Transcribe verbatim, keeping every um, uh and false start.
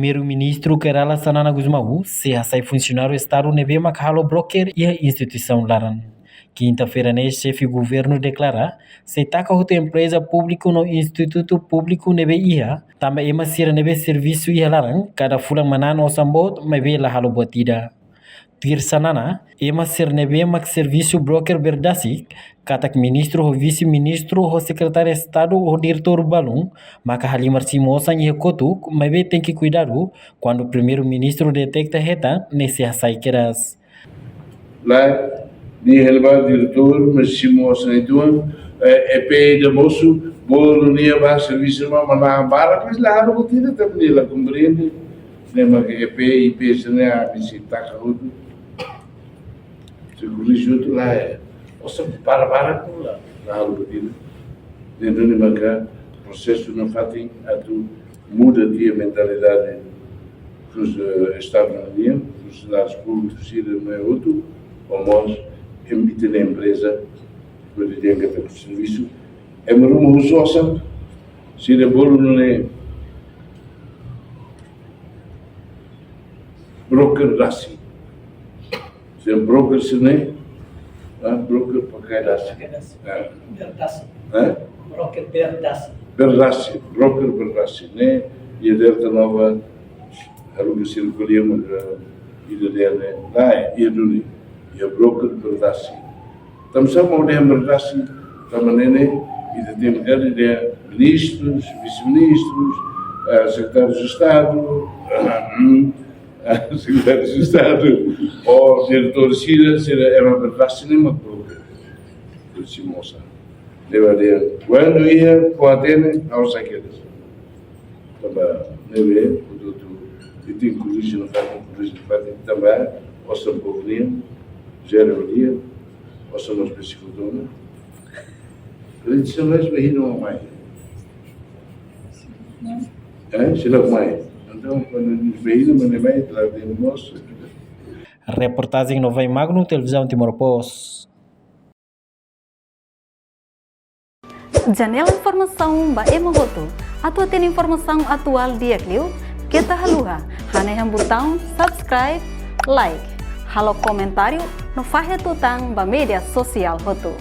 Primeiru-Ministru Kay Rala Xanana Gusmão sei hasai funsionáriu Estadu ne'ebé mak halo broker iha instituisaun laran. Kinta-feira ne'e, xefe governu deklara sei taka hotu empreza públiku no institutu públiku ne'ebé iha, tanba ema sira ne'ebé servisu iha laran kada fulan manán osan boot, maibé la halo buat ida. Tuir Xanana, ema sira ne'ebé mak servisu broker berdasik, katak ministru ho vise-ministru ho sekretáriu Estadu ho diretór balun maka halimar simu osan iha kotuk, maibé tenke kuidadu kuandu primeiru-ministru detekta hetan ne'e sei hasai kedas. Lae, nia hela ba diretór, mas simu osan uitoan, eh, E P ida mosu, bolu nia ba servisu ba manán barak, mas la halo buat ida, tanba nia la komprende. Ne'e mak E P, I P sira-ne'e, ah, bisi taka hotu. Sei korrije hotu, lae. Osan barak-barak ne'e la, la halo buat ida. Ne'e duni maka prosesu nafatin atu muda tiha mentalidade dos, eh, Estadu nian, funsionáriu públiku sira ne'e hotu, ho mós ema ita-nia empreza, hodi dehan katak servisu ema ruma husu osan, sira bolu nune'e broker rasik. Se broker sira-ne'e, ah, broker pakai rasik. Pakai rasik. Ah. Berdasik. Ah? Broker berdasik. Berdasik, broker berdasik. Ne'e, iha Delta Nova, haruka sira ko'alia, mas, eh, ida-ne'e, ne'e, lae, iha duni, iha broker berdasik. Tanba sá mak dehan berdasik, tanba ne'e ne'e, ita tenke dehan ministrus, vise-ministrus, eh, sekretárius de Estadu, sekretárius de Estadu, ou diretór sira, sira ema berdasik ne'e mak broker. Terus simu osan. Ne'ebé dehan, kuandu iha, kuandu hatene, ha'u hasai kedas. Tanba ne'ebé, hotu-hotu, ita tenke korrije nafatin, korrije nafatin, tanba osan povu nian, jere ho di'ak, osan mós besik hotu ona. Rede São Luís vai ir no mai. Eh, se não mai. Entaun, kuandu nia bá iha, mas nia mai, traz de mós. Reportajen Novai Magno, Televizaun Timor Post. Janela informasaun ba ema hotu. Atu hatene informasaun atuál di'ak liu, keta haluha hanehan butaun subscribe, like, halo komentáriu no fahe tutan ba média sosiál hotu.